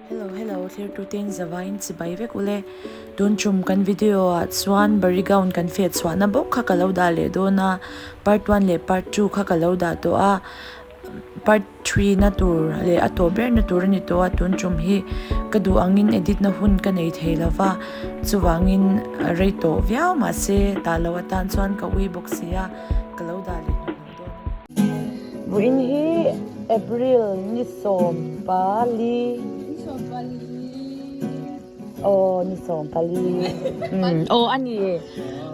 Hello hello thirtuten zavain chibai vek ule tun tum kan video ah chuan Barigaon kan feh chhuahna bawk kha ka lo dah leh dawn a part one leh part two kha ka lo dah tawh a part three na tur leh a tawh ber na tur a ni tawh a tun tum hi ka duh angin edit na hun ka nei thei lo va chuvangin rei tawh viau mahse dah loh atan chuan ka ui bawk si a ka lo dah leh hnuhnawh dawn a ni. Vawiin hi April ni sawmpali aw ni sawmpali aw a ni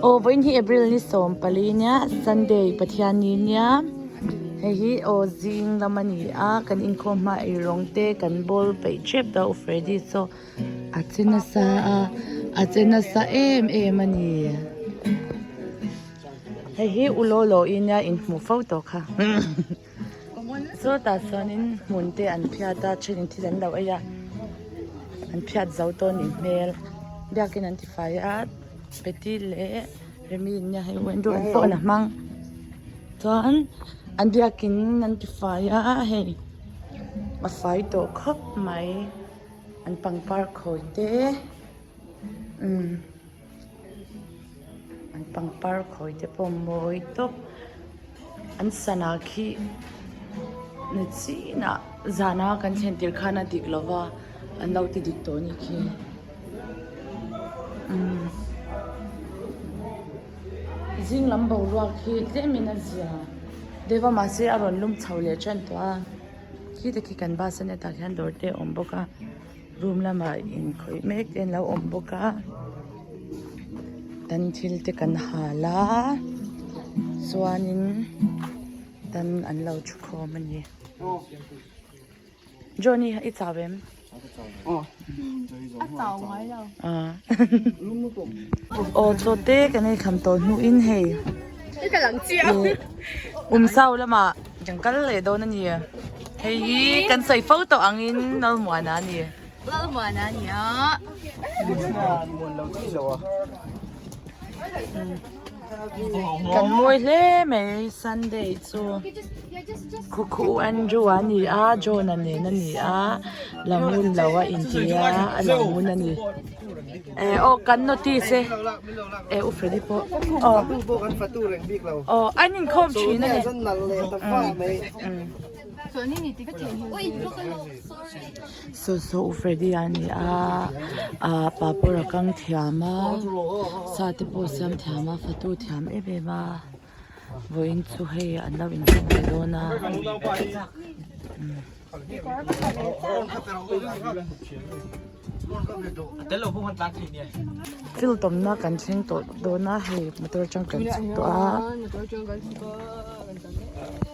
aw vawiin hi April ni sawmpali nia Sunday Pathianni nia hei hi aw zing lam a ni a kan inkhawm hma eirawng te kan bawl peih tep ta u Freddy saw a che nasa a a che nasa em em a ni. Hei hi u law law i nia inhmuh fo tawh kha sawtah chuanin hmun te an phiat a thenin thil an lo ei a an phiat zo tawh a nih hmel biakin an tifai a Betty leh Remi nia hei window an phone a hmang chuan an biakin an tifai a hei a fai tawh khawp mai an pangpar khawi te umm. An pangpar khawi te pawh mawi tawp an sana khi ni chinah zana kan thlen tir khan a dik lova an lo ti dik tawh a nih khi umm zing lam boruak hi tlemin a zia deuh a mahse a rawn lum chho leh tan tawh a khi te khi kan bus a nia tah khian dawr te a awm bawk a. Room lamah inkhawih mek te an lo awm bawk a tan thil te kan hal a chuanin tan an lo thu khawm a ni Johnny i chau em? Aw chaw te kan ei kham tawh hnuin hei Umsau lamah kan kal leh dawn a ni. Hei hi kan sawi fo tawh angin Lalmuana a ni. Lalmuana a ni a. Kan mawi hle mai Sunday chu Khukhu Andrew a ni a John a nen a ni a Langun lo a inti a a langun a ni. Eh aw kan notice e eh u Freddy pawh aw aw an inkhawm thin a ni saw saw u Freddy a ni a ah papawr a kang thiam a sa te pawh a siam thiam a fatu thiam em em a vawiin chu hei an lo inkhawm ve dawn a. Thil tawmna kan thleng tawh dawn a hei motor atang kan chhuk tawh a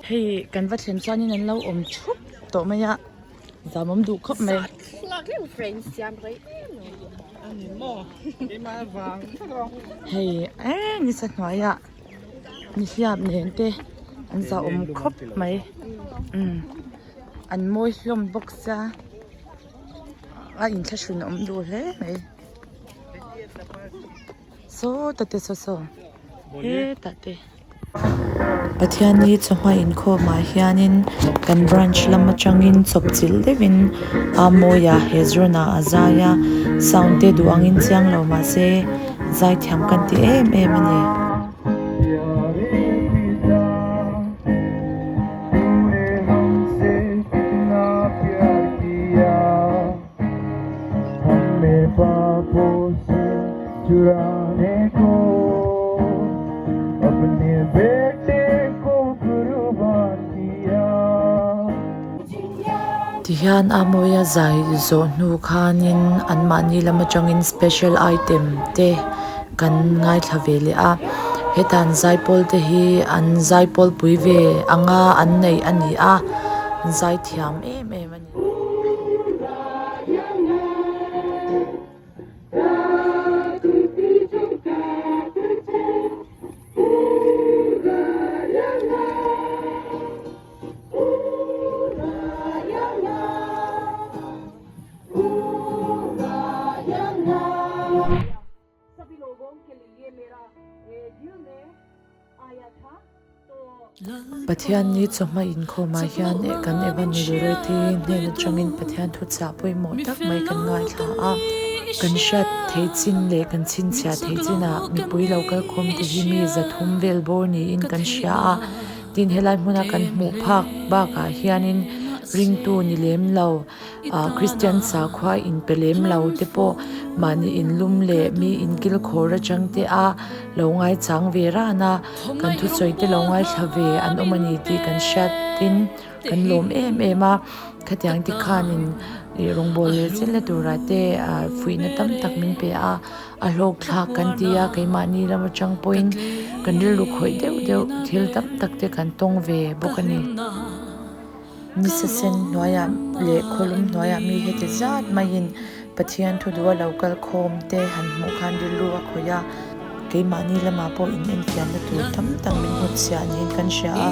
hei kan va thlen chuanin an lo awm thup tawh mai a zamawm duh khawp mai. Hei eh nisa hnuaiah nihliap nen te an zahawm khawp mai umm an mawi hlawm bawk sia. A inthlahrun awm duh hle mai saw ta te saw saw hetah te. Pathianni chawhma inkhawmah hianin kan branch lam atangin chawp chilh deuhin a mawi a Hezron-ah a zai a sound te duh angin chiang lo mahse zaithiam kan ti em em a ni. Tihian a mawia zai zawh hnu khanin anmahni lam atangin special item te kan ngaithla ve leh a heta an zaipawl te hi an zaipawl pui ve anga an neih a ni a an zaithiam em em a ni. Pathianni chawhma inkhawmah hian kan Evan Nilureti hnen atangin Pathian thuchah pawimawh tak mai kan ngaithla a. Kan hriat theih chin leh kan chhinchhiah theih chinah mipui lo kalkhawm te hi mi zathum vel bawr niin kan hria a. Tin, helai hmuna kan hmuh phak bakah hianin ringtu ni lem lo, Kristian sakhua inpe lem lo te pawh mahni inlum leh mi inkilkhawr atang te a lo ngaichang ve ran a, kan thusawi te lo ngaithla ve an awm a ni tih kan hriatin kan lawm em em a. Khatiang te khanin ih rawngbawl leh zela turah te fuihna tam tak min pe a. A hlawk thlak kan ti a, keimahni lam atang pawhin kan rilru khawih deuh deuh thil tam tak te kan tawng ve bawk a ni. Nisa sen hnuaiah leh khawlum hnuaiah mi heti zat maiin Pathian thu duh a lo kal khawm te han hmuh khan rilru a khawih a, keimahni lamah pawh in enfiahna tur tam tak min hnutchhiah niin kan hria a,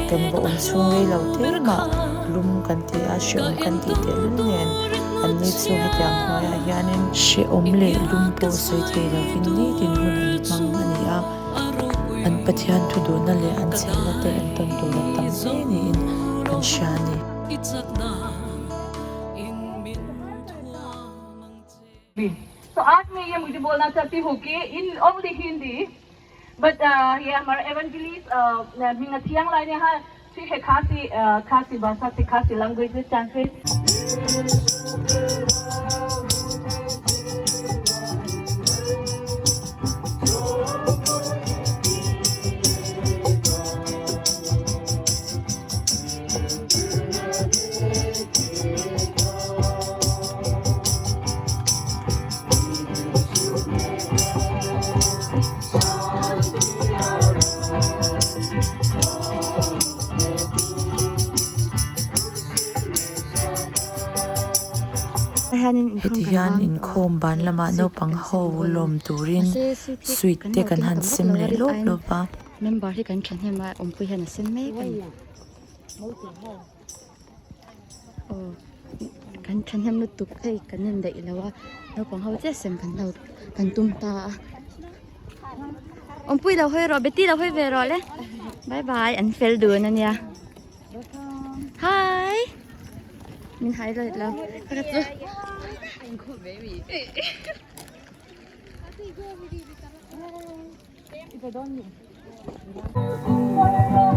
kan va awm chhung rei lo te mah lum kan ti a, hrehawm kan tih tehlul nen anni chu hetiang hnuaiah hianin hrehawm leh lum pawh sawi thei lovin nitin hun an hmang a ni a, an Pathian thu duhna leh an chhelna te entawn tur a tam hle niin kan hria a ni. So aaj main ye mujhe bolna chahti hu ki in only Hindi but ye hamara evangelist hminga thiang lai ne ha thik hai Khasi Khasi bhasha se Khasi language mein translate Heti hian inkhawm ban lamah naupang ho lawm turin sweet te kan han sem leh lawp lawp a. Member hi kan thahnem a awmpui hian a sen mek a ni. Aw kan thahnem lutuk hei kan indaih lo a naupang ho chiah sem kan lo kan tum ta a awmpui lo hawi rawh Betty lo hawi ve rawh le bye bye an fel dun ania hi min hai lo lo ka chu.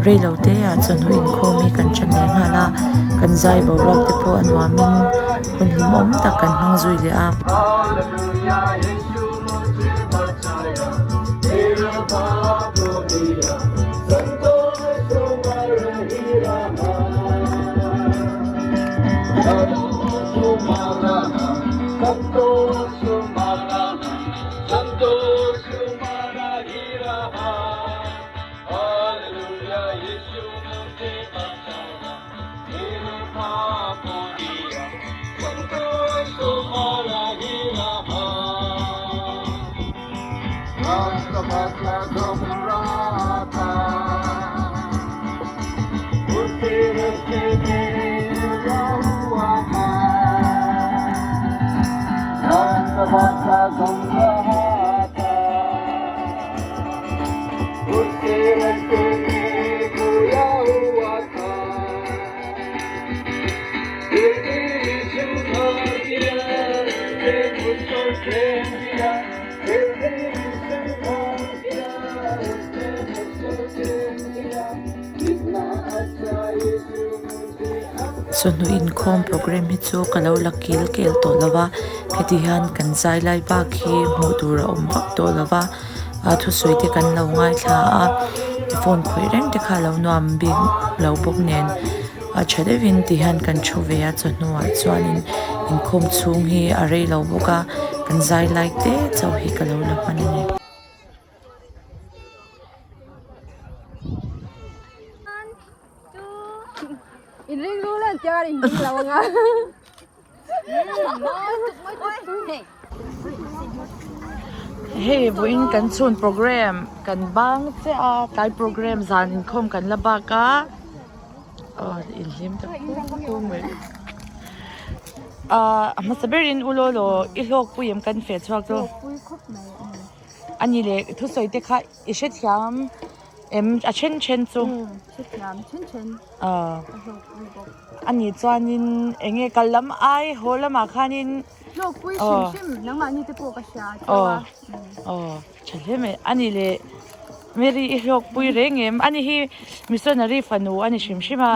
Reilo te ah chawhnu inkhawm hi kan ṭha leh nghal a, kan zai boruak te pawh a nuamin hun hlimawm tak kan hmang zui leh a. Chawhnu inkhawm program hi chu ka lo la kil kel tawh lo va heti hian kan zai lai bak hi hmuh tur a awm vak tawh lo va a thusawi te kan lo ngaithla a phone khawih reng te kha a lo nuam bik lo bawk nen a tha deuhin ti hian kan thu ve a chawhnu ah chuanin inkhawm chhung hi a rei lo bawk a kan zai lai te chauh hi ka lo la hman a ni. Hei vawiin kan chhun program kan bang chiah a tlai program zan inkhawm kan la bak a aw inhlim ta kung kung mai ah a hmasa berin u law law i hlawkpui em kan feh chhuak chu. Ani leh thusawi te kha i hrethiam. Em a then then chu. Hrethiam then then a hlawkpui bawk. A nih chuanin eng nge kal lam ai haw lamah khanin Hlawkpui hrim hrim nangmahni te pawh ka hria chauh a. Aw tha hle mai. A nih leh Mary i hlawkpui reng em? A ni hi missionary fanu a ni hrim hrim a.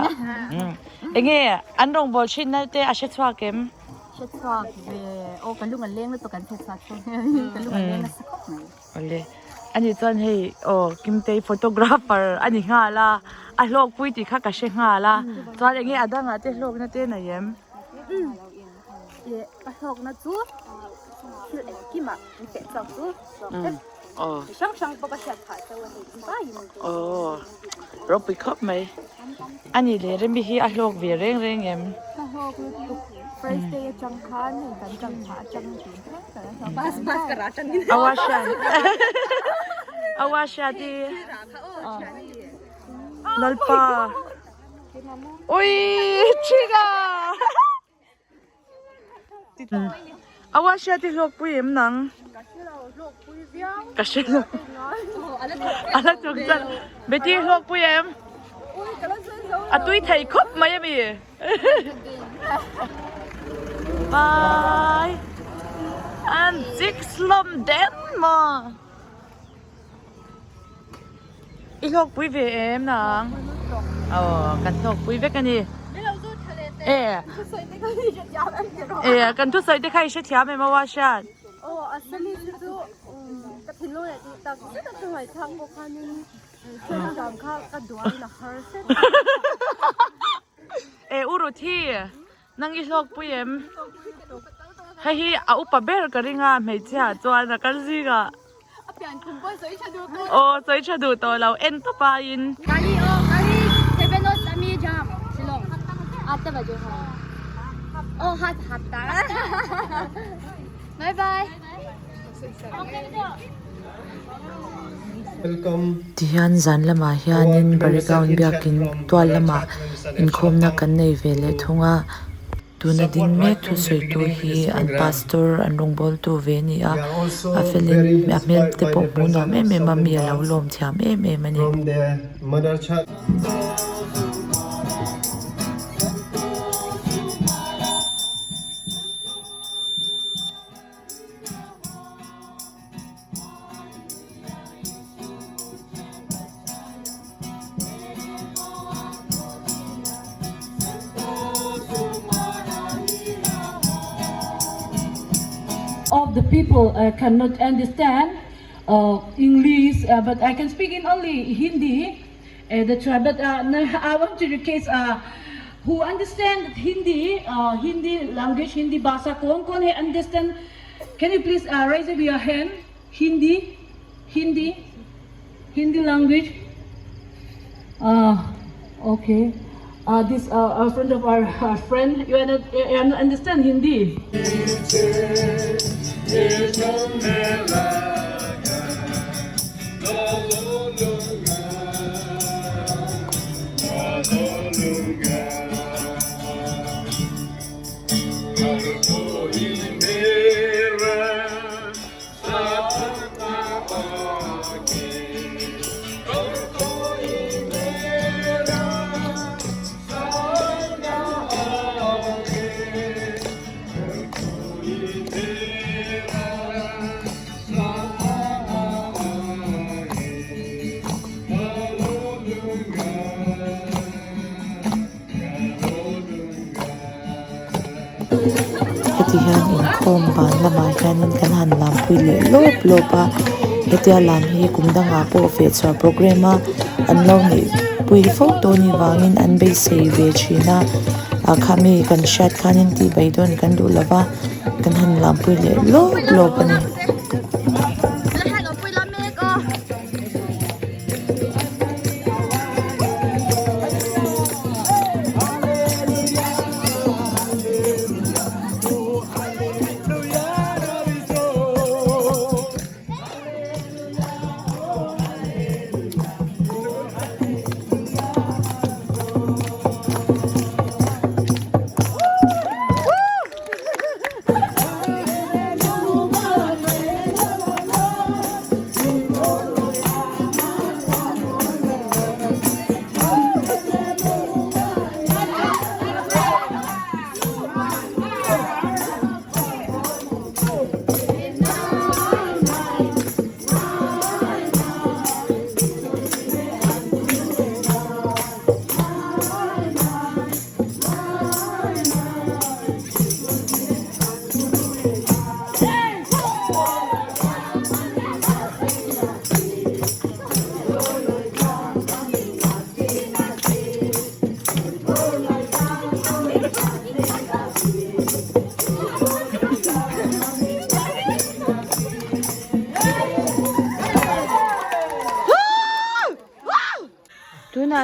Eng nge an rawngbâwl thinna te a hre chhuak em? Hre chhuak ve. Aw ka lung a leng lutuk an hre chhuak chu. Ka lung a leng nasa khawp mai. Awle. A nih chuan hei aw Kimtei photographer a ni nghal a, a hlawkpui tih kha ka hre nghal a. Chuan eng nge a dangah te hlawkna te nei em? Leh ka hlawkna chu thil engkimah an feh chhuak chu hlawk vek. Aw. Chi hrang hrang pawh ka hriat phah chauh a hei vaiin. Aw ropui khawp mai. A nih leh Remi hi a hlawk ve reng reng em? Ka hlawk lutuk. First day atang khan hei kan tang phah atang tun thleng ka la hlawk. Bus bus ka rah tangin. Awa hriat. Awa hriat i. Lalpa. Ui Chika. Awa hriat i hlawkpui em nang? Ka hre lo. A la thawk chan. Betty hlawkpui em? A tui thei khawp mai ami. Bye. An chik slawm den maw? I hlawkpui ve em nang? Aw, kan hlawkpui vek a ni. E. E, kan thusawi te kha i hrethiam em aw a hriat? Aw, a sali chu chu ka thinlung leh tih tak zet a ka ngaihthlak pawh khanin hriatthiam kha ka duain a har hret. E, U Ruthi, Nang i hlawkpui em? Hei hi a upa ber ka ring a hmeichhia ah chuan a kal zing ah. A pian kum pawh sawi tha duh tawh lo. Aw sawi tha duh tawh lo en tawp aiin. Kali aw kali seven o sami jam shillong atta baje ha oh hat hatta bye bye. Tihian zan lamah hianin Barigaon biakin tual lamah inkhawmna kan nei ve leh thung a, tuna ding mek thusawitu hi an pastor an rawngbawltu ve a ni a, a felin a hmel te pawh hmuh nuam em em a, mi a lo lawm thiam em em a ni. Of the people uh, cannot understand uh, English, uh, but I can speak in only Hindi. Uh, that's right. But uh, I want to request uh, who understand Hindi, uh, Hindi language, Hindi bhasha, kaun kaun hai understand? Can you please uh, raise up your hand? Hindi, Hindi, Hindi language. Uh, okay. Uh, this uh, our friend of our, our friend, you, you understand Hindi? Heti hian inkhawm ban lamah hianin kan han lampui leh lawp lawp a hetia lam hi kum dangah pawh fehchhuah programme a an lo neih pui fo tawh anih vangin an beisei ve thin a ah khami kan hriat khanin tih beidawn kan duh lova kan han lampui leh lawp lawp a ni.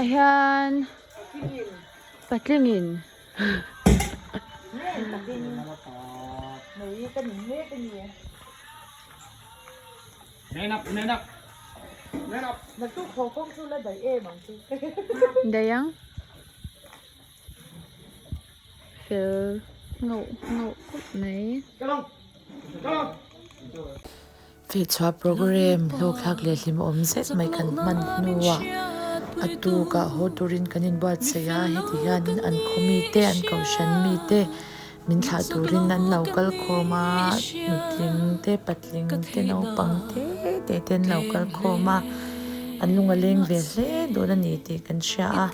hian patlingin Daih ang. Fel ngauh ngauh khawp mai. Fehchhuah program hlawkthlak leh hlimawm zet mai kan hman hnuah a tukah haw turin kan inbuatsaih a, heti hianin an khaw mite, an kohhran mite min thlah turin an lo kal khawm a, nutling te, patling te, naupang te te te an lo kal khawm a, an lung a leng ve hle dawn a ni tih kan hria a,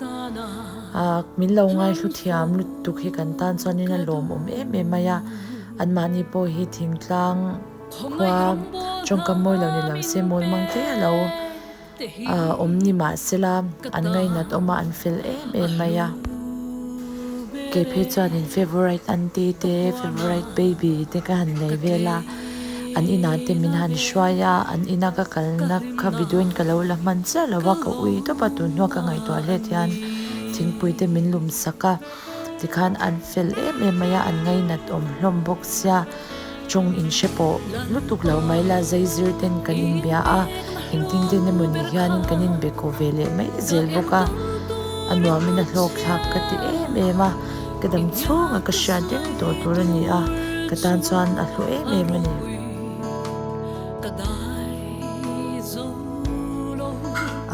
ah min lo ngaihlu thiam lutuk hi kan tan chuanin a lawmawm em em mai a, anmahni pawh hi thingtlang. Khua tawngkam mawi lo ni lo se mawl mang te a lo awm ni mah sela an ngainat awm a an fel em em mai a. Kei phei chuanin favourite aunty te favourite baby te ka han nei vel a an inah te min han hruai a an ina ka kalna kha video in ka lo la hman chiah lo a ka ui tawp a tun hnua ka ngaihtuah hlet hian thingpui te min lum sak a tikhan an fel em em mai a an ngainat awm hlawm bawk sia. Tawng in hre pawh lutuk lo mai la zai zir ten kan inbia a, engtin ten emaw ni hianin kan inbe kaw ve leh mai zel bawk a, a nuamin a hlawk thlak ka ti em em a, ka dam chhunga ka hriat reng tawh tur a ni a, ka tan chuan a hlu em em a ni.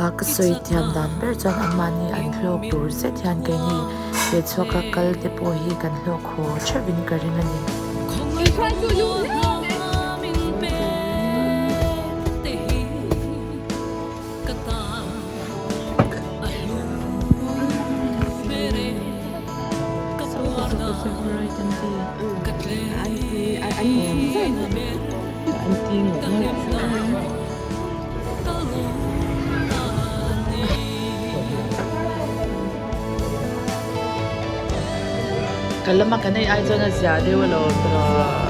A ka sawi thiam dan ber chuan anmahni an hlawk tur zet hian keini lehchhuaka kal te pawh hi kan hlawk haw theuhin ka ring a ni. Ka lama kan ei ai chuan a zia deuh alawm tawh.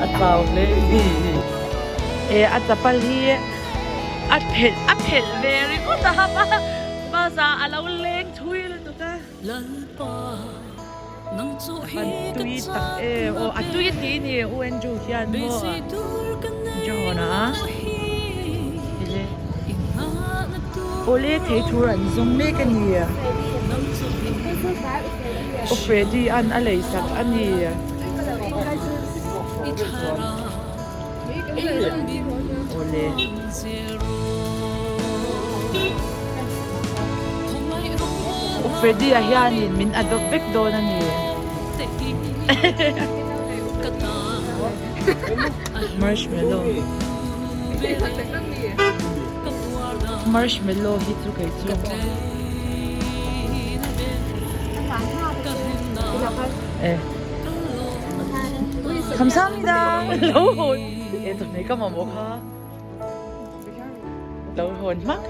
A chau hle e a chapal hi a phelh a phelh ve ringawt a hap a bus ah a lo leng thui lutuk a a tui tak em aw a tui tih a ni u Andrew hian maw John a awle thei thur an zawng mek a ni aw Freddy an a lei sak a ni. Awle. U Freddy a hianin min adopt vek dawn a ni. Marshmallow. Marshmallow hi chu kei chu. Eh. Kamsahamnida lo hawn e chawhmeh ka mamawh kha lo hawn hmak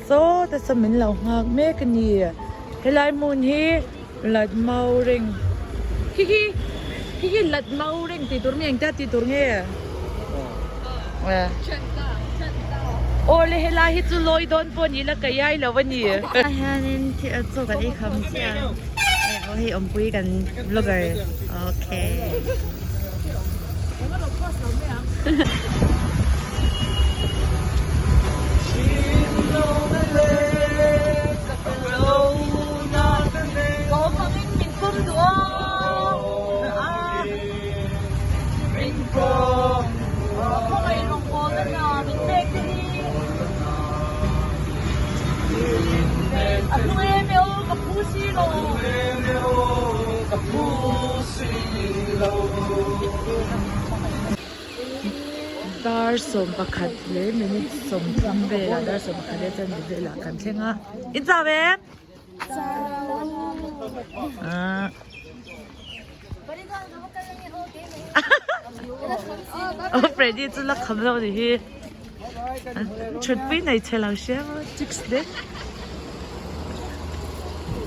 sawta saw min lo nghak mek a ni helai hmun hi lat mau reng khi khi khi khi lat mau reng tih tur nge engtia tih tur nge aw le helai hi chu lawi dawn pawh ni la ka iai lo a ni. Ah hianin thil chaw kan ei kham chiah a aw hei awmpui kan vlogger okay. Dar 11 leh minute 30 velah dar 11 leh chanve velah kan thleng a in chau em? Aw Freddy chu la kham lo ni hi thutpui nei chhe lo sia maw chicks te.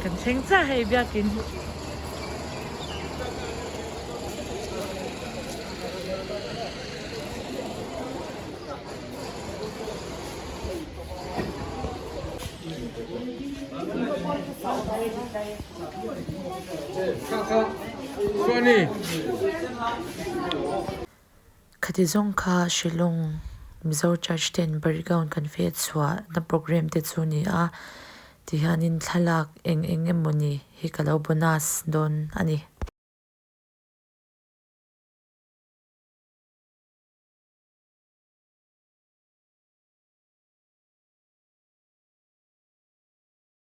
Kan thleng chiah hei biakin. Khati zawng kha Shillong Mizo Church ten Barigaon kan feh chhuah na programme te chu ni a, tihianin thlalak eng eng emawni hi ka lo bonus dawn a ni.